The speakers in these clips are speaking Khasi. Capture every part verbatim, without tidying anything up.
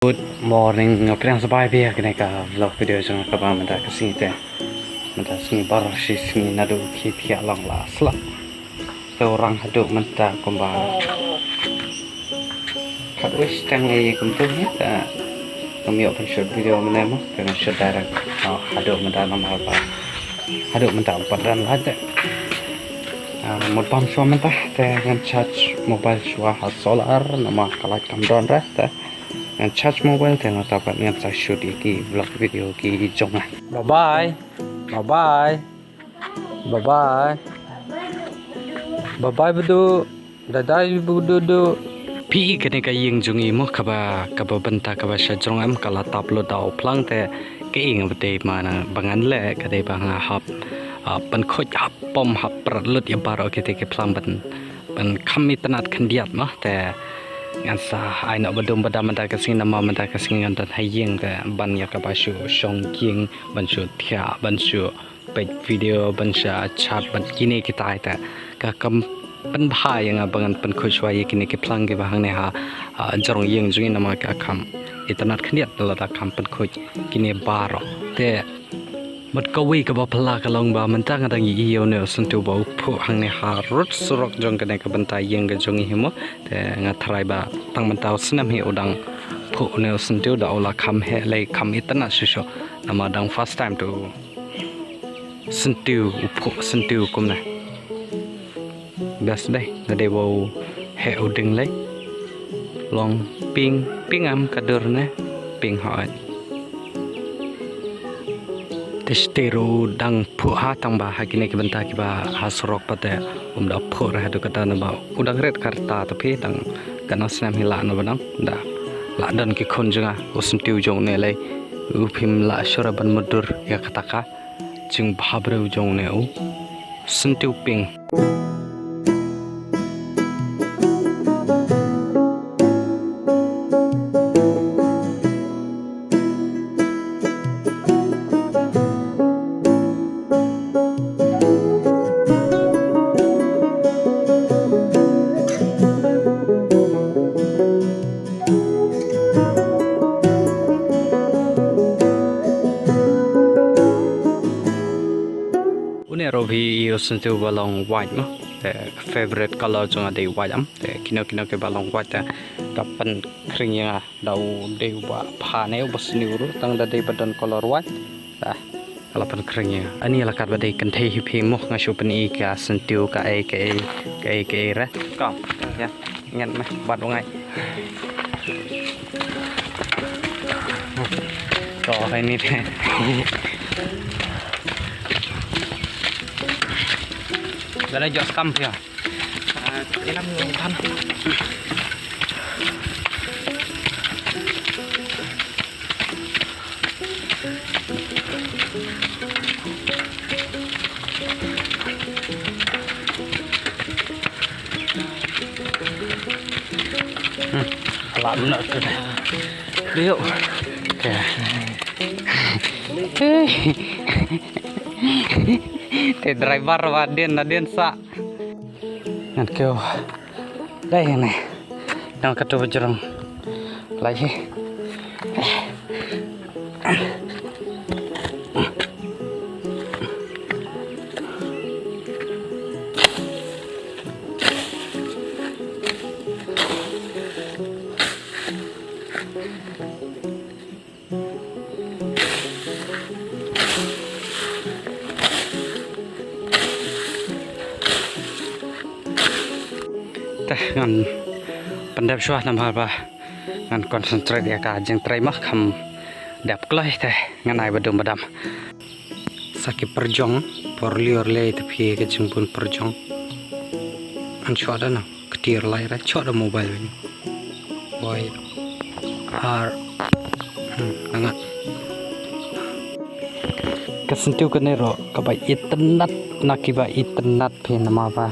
Good morning, nga pdiang sngewbha ïa phi ha kane ka vlog video jong nga kaba mynta ka sngi te. Mynta sngi baroh shi sngi naduh ki thiah long la slap. Te u rang haduh mynta kumba khatwei shiteng ïa kumto hi te ngam ïoh ban shoot video mynne mo, te ngan shoot direct, ah, haduh mynta namar ba haduh mynta ym pat don light te. Ah, mut bam shuwa mynta te ngan charge mobile shuwa ha solar namar ka light kam don re te. Ngan charge mobile te nangta pat ngan sa shoot ïa ki vlog video ki jong nga. Bye bye. Bye bye. Bye bye. Bye bye Bdu. Bye bye Bdu du. Phi i kane ka ïing jong ngi mo kaba, kaba bynta kaba sha jrong em ka la tap lut da u phlang te ka ïing ba dei ma na ba ngan leh ka dei ba nga hap, ah, pynkhuid hap pom hap prat lut ïa baroh kite ki phlang ban, ban kham itynnad khyndiat mo te ngan sa ai noh ba dum ba dam mynta ka sngi namar mynta ka sngi ngan don ha ïing te ban ïa kaba shu shong ïing ban shu thiah ban shu peit video ban shu chat ban kine kitai te ka kam pynbha ïa nga ba ngan pynkhuid shuwa ïa kine ki phlang kiba hangne ha, ah, jrong ïing jong ngi namar ka kham itynnad khyndiat lada kham pynkhuid kine baroh te. Bad kawei kaba phylla ka long ba mynta nga dang ïohi ïa une u syntiew ba u phuh hangne harud surok jong kane ka bynta ïing ka jong ngi hi mo. Te nga tharai ba tang mynta u snem hi u dang phuh une u syntiew da u la kham heh lei kham itynnad shuh shuh. Namar dang first time te u syntiew u phuh syntiew kumne. Best dei, da dei ba u heh u ding lei. Long ping, ping am ka dur ne, ping hooid. Te shtei ruh u dang phuh ha tang ba ha kine ki bynta kiba ha surok pat te um da phuh re haduh katta naba u dang rit ka rta te phi dang katno snem hi lah naba dang da lah don ki khun jong nga u syntiew jong une lei u phim lah shuh re ban mutdur ïa kata ka. Jingbhabriew jong une u syntiew ping. Une ruh phi i u syntiew ba long white mo. Te favorite color jong nga dei white am. Te kino kino kiba long white te ka pynkhring ïa nga da u dei uba bha ne uba sniew ruh tang da dei ba don color white. Te ka la pynkhring ïa nga. Ani la kat ba dei kynthei hi phi mo nga shu pyni ka syntiew kaei kaei kaei kaei re. Ka ïa. Ngan meh bat u ngai. Ko hai ni te. Dale jos kam pia. Ilam ngan tan. Hmm, alam na tu. Dio. Te driver ba din na din sa. Ngan kiew. Dei ne. Nang katu bajrong. Lai hi. Te ngan pyndep shuwa namar ba ngan concentrate ïa ka jingtrei ma kham dep kloi te ngan ai badum badam. Sa ki pyrjong por lior lei te phi ka jingbun pyrjong. An shuwa da na. Ktir lai ra chok da mobile win. Wai. Ar. Hmm, nanga. Ka syntiew kane ruh kaba itynnad na kiba itynnad phi namar ba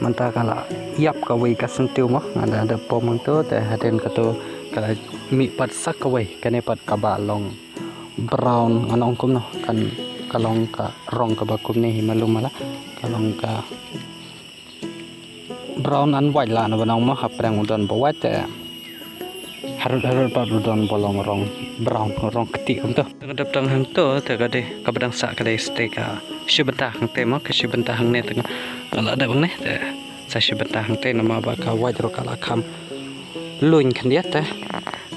mynta ka la ïap kawei ka syntiew mo nga da da pom hangto te hadien kato ka la mih pat sa kawei kane pat kaba long brown ngan ong kumno kan ka long ka rong kaba kumne hi malu mala ka long ka brown and white la na ba nang mo hapdeng u don ba white te. Harud harud pat ba don ba long rong brown, rong kti kumto. Tang dap tang hangto te ka dei kaba dang sah ka dei stay ka shi bynta hangte mo, ka shi bynta hangne te nga la dap hangne te sa shi bynta hangte namar ba ka wait ruh ka la kham luin khyndiat te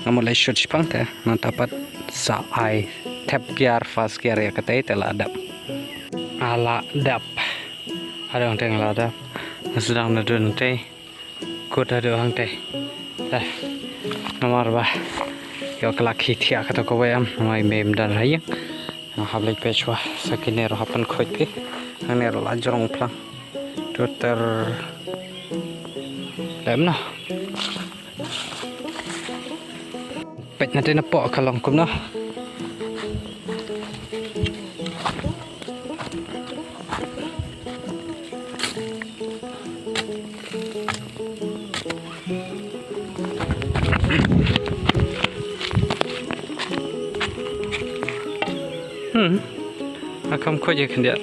nga mut leit shut shipang te nangta pat sa ai thep gear first gear ïa katei te la dap. Nga la dap. Haduh hangte nga la dap. Nga sdang naduh hangte. Kut haduh hangte. Te namar ba ïoh ka la khie thiah kato kawei em namar i mei im don ha ïing. Nga hap leit peit shuwa sa kine ruh hap pynkhuid phi. Hangne ruh la jrong phlang. Tuter. Lem noh. Peit na te na poh ka long kumno. Hmm. Nga kham khuid ïa khyndiat.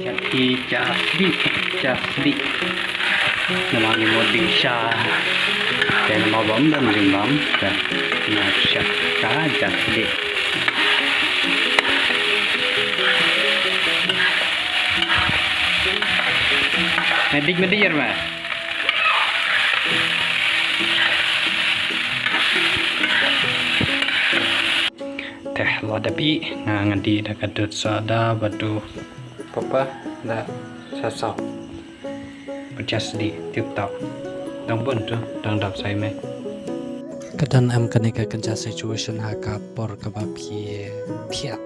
Jati jasdi, jasdi. Namar ngi mut ding sha. Te namar bam dam jingbam. Te nga sha ka jasdi. Medik medik ya ma. Te la dep ïa nga, nga dih da ka dud soda bad u papa da sa saw. Ba jasdi tip top. Dang bun tu dang dap sa ïa me. Ka don em kane ka kynja situation ha ka por kaba phi thiah?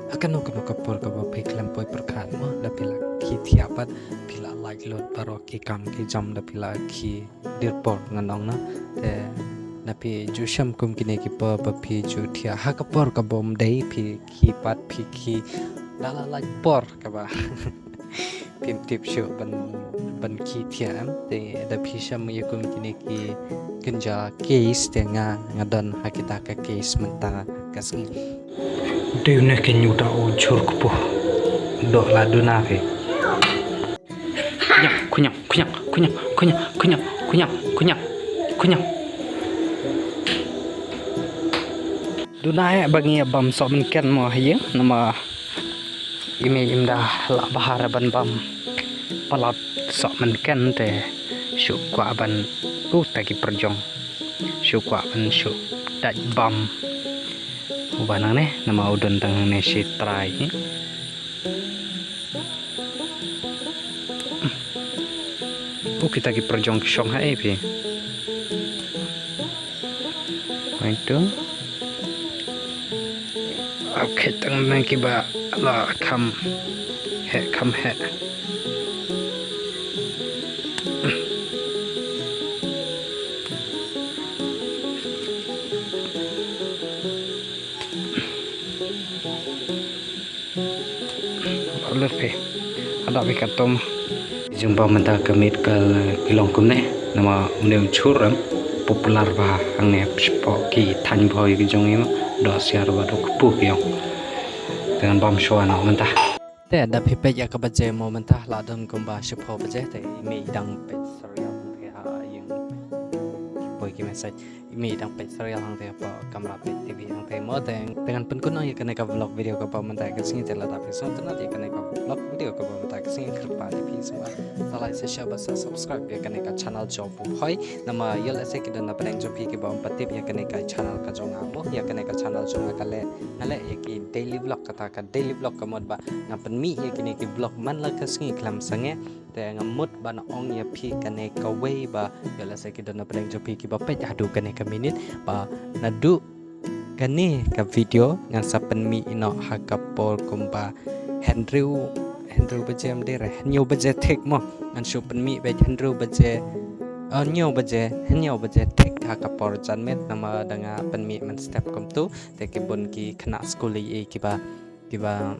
Ha kano kano ka por kaba phi khlem poi pyrkhat mo, la phi la khie thiah pat, phi la lait lut baroh ki kam ki jam, la phi la khie dirpor ngan ong na. Te la phi ju shem kum kine ki por ba phi ju thiah ha ka por kaba ym dei, phi khie pat, phi khie la la lait por kaba phim tip shuh ban, ban khie thiah em. Te da phi shem ïa kum kine ki kynja case te nga, nga don ha kita ka case mynta ka sngi. Dei ne ke nyu da u jhur kpu. Dok la duna phi. Kunyap, kunyap, kunyap. Duna eh ba ngi bam soh mynken mo ha ïing namar i mei im da lah bha ban bam palat soh mynken te shu kwah ban u ta ki pyrjong shu kwah ban shu dait bam. U ba nangne namar u don tang nangne shi trai. U kita ki pyrjong ki shong ha ei phi. Wai tu. Au khet tang nang kiba la kham heh, kham heh. Lut phi. Ada phi katom. Jong ba mynta ka miet ka ki long kumne. Namar une u jhur em popular bha hangne shapoh ki thaiñ Bhoi ki jong i mo. Doh siar bad u kpu ki ong. Te ngan bam shuwa noh mynta. Te da phi peit ïa ka baje mo mynta la don kumba shiphew baje te i mei i dang peit serial hangte ha ïing. Ki poi ki message. I mei i dang peit serial hangte hapoh kamra peit T V hangte mo te, te ngan pynkut noh ïa kane ka vlog video kaba mynta ka sngi. Te lada phi sngewtynnat ïa kane ka vlog video kaba mynta ka sngi, kyrpad ïa phi sngewbha sa like, sa share bad sa subscribe ïa kane ka channel jong U Bhoi. Namar ïoh lehse ki don na pdeng jong phi kiba ym pat tip ïa kane ka channel ka jong nga mo, ïa kane ka channel jong nga ka leh, nga leh ïa ki daily vlog, kata ka daily vlog ka mut ba nga pynmih ïa kine ki vlog man la ka sngi khlem sangeh. Te nga mut ban ong ïa phi kane kawei ba ïoh lehse ki don na pdeng jong phi kiba peit haduh kane ka minit ba naduh kane ka video ngan sa pynmih ïa noh ha ka por kumba hynriew, hynriew baje ym dei re, hynñiew baje thik mo. Ngan shu pynmih beit hynriew baje, eh, hynñiew baje, hynñiew baje thik ha ka por janmiet namar da nga pynmih mynstep kumto te ki bun ki khynnah skul ei ei kiba kiba,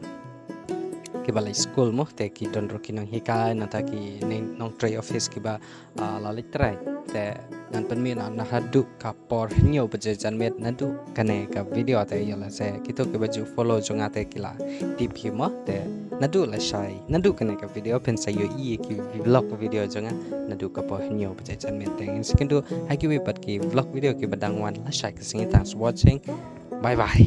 kiba leit skul mo, te ki don ruh ki nonghikai, nangta ki nongtrei office kiba, ah, la leit trei. Te ngan pynmih na, na haduh ka por hynñiew baje janmiet naduh kane ka video te ïoh lehse kito kiba ju follow jong nga te ki la tip hi mo, te Naduh lashai, naduh kane ka video phin sa ïohi ïa ki vlog video jong nga naduh ka por hynñiew baje janmiet. Te ngin sa ïakynduh ha kiwei pat ki vlog video kiba dang wan lashai ka sngi. Thanks for watching. Bye bye.